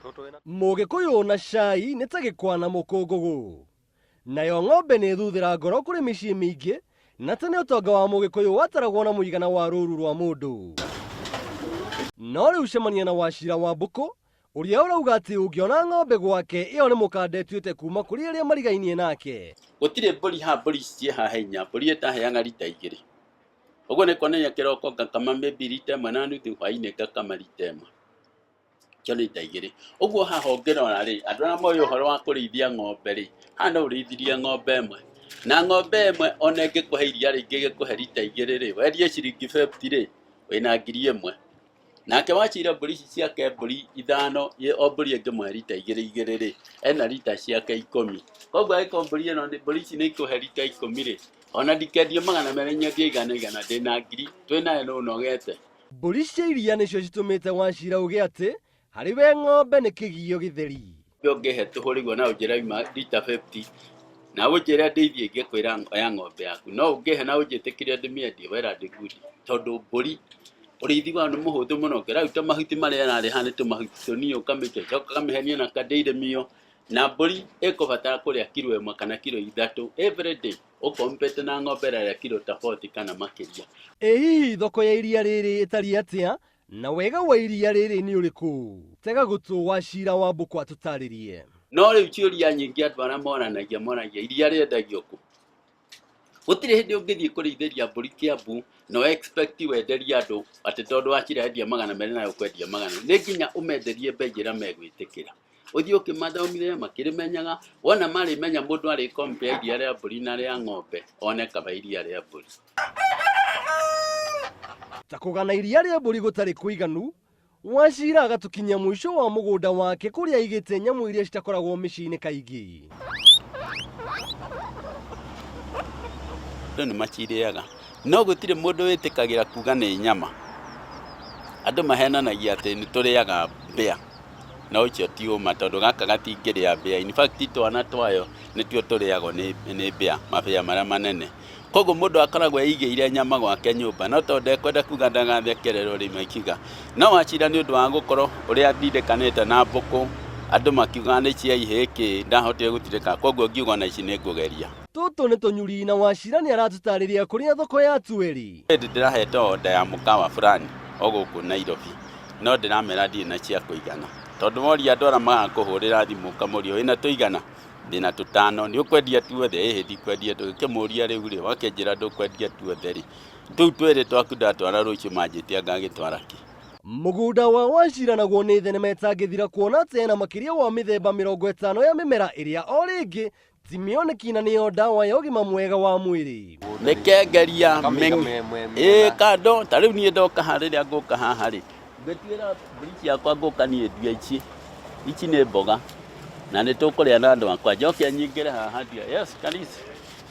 Mũgĩkũyũ na cai nĩ ta gĩkwa na mũkũngũgũ. Nayo ng'ombe nĩ thuthĩra ngoro kũrĩ mĩciĩ mĩingĩ, na tene ũtonga wa Mũgĩkũyũ wataragwo na mũigana wa rũru rwa mũndũ. No rĩu cemania na Wachira wa Mbũkũ, ũrĩa ũrauga atĩ ũngĩona ng'ombe gwake ĩyo nĩ mũkanda ĩtuĩte kuma kũrĩ arĩa marigainie nake. Gũtirĩ mbũri haha, mbũri ici ciĩ haha inya, mbũri ĩtaheaga rita igĩrĩ. Ũguo nĩ kuonania kĩroko ngakama maybe rita ĩmwe na nuthu, hwainĩ ngakama rita ĩmwe. Icio nĩ rita igĩrĩ. Ũguo haha ũngĩrora rĩ, andũ arĩa moĩ ũhoro wa kũrĩithia ng'ombe rĩ, haha no ũrĩithirie ng'ombe ĩmwe. Na ng'ombe ĩmwe ona ĩngĩkũhe iria rĩingĩ ĩgĩkũhe rita igĩrĩ rĩ, wendie ciringi fifty rĩ, wĩna 1000. Nake Wachira mbũri ici ciake mbũri ithano, o mbũri ĩngĩmũhe rita igĩrĩ igĩrĩ rĩ, ena rita ciake 10. Koguo angĩkorwo mbũri ĩno mbũri ici nĩ ikũhe rita 10 rĩ, ona ndikendie 200 nyendie igana igana ndĩna ngiri, twĩnayo nũ ũnogete. Mbũri cia iria nĩcio citũmĩte Wachira auge atĩ harĩ we ng'ombe nĩ kĩgio gĩtheri. Ũngĩhe tũhũ rĩu ona ũnjĩre yuma rita 50 na ũnjĩre ndĩithie ingĩkwĩra oya ng'ombe yaku no ũngĩhe na ũnjĩtĩkĩrie ndĩmĩendie well and good tondũ mbũri ũrĩithi wayo nĩ mũhũthũ mũno ũngĩraruta mahuti marĩa ĩrarĩ haha nĩ tũmahuti tũnini ũkamĩte ũkamĩhenia na kadairy meal na mbũri ĩkũbatara kũrĩa kiro 1 kana kiro 3 every day ũkompete na ng'ombe ĩrarĩa kiro ta 40 kana makĩria. Ĩ hihi thoko ya iria rĩrĩ ĩtariĩ atĩa na wega wa iria rĩrĩ nĩ ũrĩkũ? Tega gũtũ Wachira wa Mbũkũ atũtarĩrie. No rĩu ciũria nyingĩ andũ arĩa moranagia moragia iria rĩendagio kũ? Gũtirĩ hĩndĩ ũngĩthiĩ kũrĩithĩria mbũri Kiambu na expect wenderie andũ atĩ tondũ Wachira endia 200 nawe ũkwendia 100. Nĩ nginya ũmenderie mbei ĩrĩa megwĩtĩkĩra. Ũthiĩ ũkĩmathomithia makĩrĩmenyaga, wona marĩmenya mũndũ arĩ compare iria rĩa mbũri na rĩa ng'ombe one kaba iria rĩa mbũri. Ta kũgana iria rĩa mbũri gũtarĩ kũiganu, Wachira agatũkinyia mũico wa mũgũnda wake kũrĩa aigĩte nyamũ iria citakoragwo mĩciĩ-inĩ kaingĩ. Andũ nĩ macirĩaga no gũtirĩ mũndũ wĩtĩkagĩra kuga nĩ nyama. Andũ mahenanagia atĩ nĩ tũrĩaga mbĩa no ũcio ti ũma tondũ gaka gatingĩrĩa mbĩa. In fact twana twayo nĩtuo tũrĩagwo nĩ mbĩa, mabĩa marĩa manene. Koguo mũndũ akoragwo eigĩire nyama gwake nyũmba no tondũ ndekwenda kuga ndagathekererwo rĩ makiuga. No Wachira nĩ ũndũ wa gũkorwo ũrĩa ndindĩkanĩte na mbũkũ andũ makiuga nĩ cia ihĩĩ kĩ ndahotire gũtindĩka koguo ngiuga ona ici nĩ ngũgeria. Tũtũ nĩ tũnyuri na Wachira nĩ aratũtarĩria kũrĩa thoko ya tuo ĩrĩ. Hĩndĩ ndĩrahete order ya mũkawa fulani o gũkũ Nairobi no ndĩramera ndirĩ na cia kũigana tondũ woria andũ arĩa magakũhũrĩra thimũ ũkamũria wĩna tũigana ndĩna tũtano nĩ ũkwendia tuothe ĩhĩ ndikwendia tũgĩkĩmũria rĩu rĩ wakĩnjĩra ndũkwendia tuothe rĩ tũu twĩrĩ twaku ndatwara rũciũ manjĩtie ngagĩtwara kĩ. Mũgũnda wa Wachira naguo nĩ thenema ĩtangĩthira kuona atĩ ena makĩria wa mĩthemba 50 ya mĩmera ĩrĩa o rĩngĩ ti mĩoneki na nĩyo ndawa ya ũgima mwega wa mwĩrĩ. Nĩkengeria ĩ kando ta rĩu niĩ ndoka haha rĩrĩa ngũka haha rĩ ngĩtuĩra mbũri ciakwa ngũka niĩ ndue ici ici nĩ mboga na nĩ tũkũrĩa na andũ akwa njoke nyingĩre haha ndue yes Karisi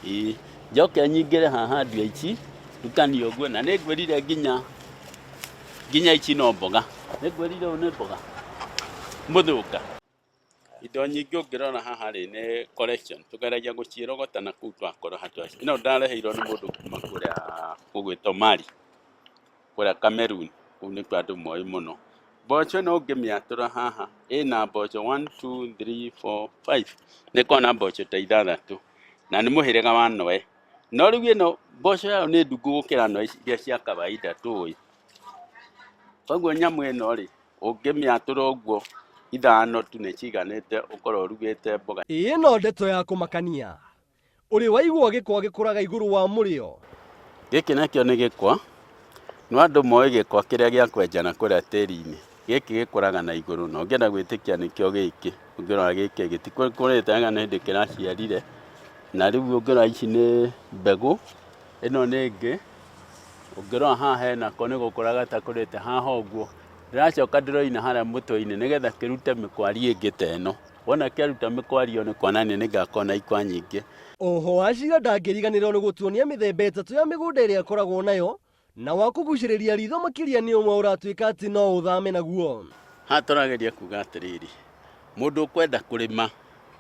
ĩĩ njoke nyingĩre haha ndue ici ndukanie ũguo na nĩ ngwĩrire nginya nginya ici no mboga nĩ ngwĩrire ũyũ nĩ mboga mũthũka. Indo nyingĩ ũngĩrora haha rĩ nĩ collection tũgeragia gũciĩrogota na kũu twakorwo hatwaci ĩno ndareheirwo nĩ mũndũ kuma kũrĩa gũgwĩtwo Mali kũrĩa Cameroon kũu nĩkuo andũ moĩ mũno. Mboco ĩno ũngĩmĩatũra haha ĩna mboco 1 2 3 4 5 nĩ ĩkoragwo na mboco ta ithathatũ na nĩ mũhĩrĩga wa noe. No rĩu ĩno mboco yayo nĩ ndungu gũkĩra noe iria cia kawaida tũĩ. Koguo nyamũ ĩno rĩ ũngĩmĩatũra ũguo ithano tu nĩ ciganĩte ũkorwo ũrugĩte mboga. Ĩno ndeto ya kũmakania. Ũrĩ waigua gĩkwa gĩkũraga igũrũ wa mũrĩo? Gĩkĩ nakĩo nĩ gĩkwa, no andũ moĩ gĩkwa kĩrĩa gĩa kwenjana kũrĩa tĩri-inĩ. Gĩkĩ gĩkũraga na igũrũ na ũngĩenda gwĩtĩkia nĩkĩo gĩkĩ. Ũngĩrora gĩkĩ gĩtikũrĩte wega nĩ hĩndĩ kĩraciarire. Na rĩu ũngĩrora ici nĩ mbegũ, ĩno nĩ ĩngĩ. Ũngĩrora haha henako nĩ gũkũra gatakũrĩte haha ũguo. Ndĩracoka ndĩroina harĩa mũtwe-inĩ nĩgetha kĩrute mĩkwari ĩngĩ ta ĩno. Wona kĩaruta mĩkwari ĩyo nĩ kuonania nĩ ngakorwo na ikwa nyingĩ. Oho Wachira ndangĩriganĩrwo nĩ gũtuonia mĩthemba ĩtatũ ya mĩgũnda ĩrĩa akoragwo nayo na wa kũgucĩrĩria ritho makĩria nĩ ũmwe ũratuĩka atĩ no ũthame naguo. Haha tũrageria kuga atĩrĩrĩ, mũndũ ũkwenda kũrĩma,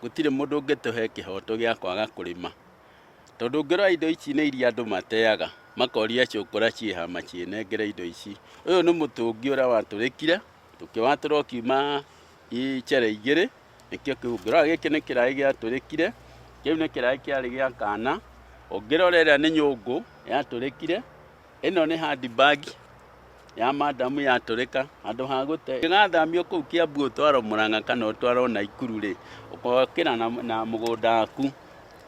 gũtirĩ mũndũ ũngĩtũhe kĩhoto gĩa kwaga kũrĩma. Tondũ ũngĩrora indo ici nĩ iria andũ mateaga, makoria cũkũra ciĩha maciĩnengere indo ici. Ũyũ nĩ mũtũngi ũrĩa watũrĩkire, tũkĩwatũra ũkiuma icere igĩrĩ nĩkĩo kĩu ũngĩrora gĩkĩ nĩ kĩraĩ gĩatũrĩkire kĩu nĩ kĩraĩ kĩarĩ gĩa kana ũngĩrora ĩrĩa nĩ nyũngũ yatũrĩkire ĩno nĩ handbag ya madamu yatũrĩka handũ ha gũte ĩgathamio kũu Kiambu ũtwarwo Murang'a kana ũtwarwo Naikuru rĩ ũkokĩra na, na mũgũnda waku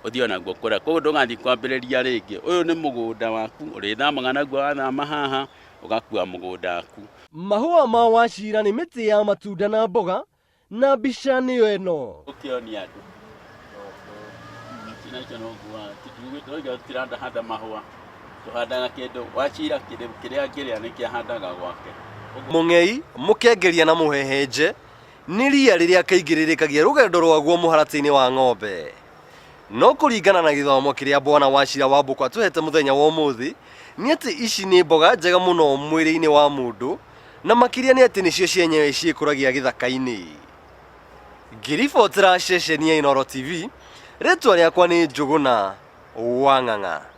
ũthiĩ onaguo kũrĩa koguo ndũgathiĩ kwambĩrĩria rĩngĩ ũyũ nĩ mũgũnda waku ũrĩthamaga naguo wathama haha ũgakua mũgũnda waku. Mahũa ma Wachira nĩ mĩtĩ ya matunda na mboga na mbica nĩyo ĩno. Ũkĩonia andũ ici nacio no nguaga tũrauga tũtirahanda mahũa tũhandaga kĩndũ Wachira kĩrĩa angĩrĩa nĩkĩo ahandaga gwake. Mũng'ei, mũkengeria na mũhehenje nĩ ria rĩrĩa kaingĩ rĩrĩkagia rũgendo rwaguo mũharatĩ-inĩ wa ng'ombe. No kũringana na gĩthomo kĩrĩa Bwana Wachira wa Mbũkũ atũhete mũthenya wa ũmũthĩ, nĩ atĩ ici nĩ mboga njega mũno mwĩrĩ-inĩ wa mũndũ, na makĩria nĩ atĩ nĩcio cienyewe ciĩkũragia gĩthaka-inĩ. Ngĩribotera ceceni ya Inooro TV, rĩtwa rĩakwa nĩ Njũgũna wa Ng'ang'a.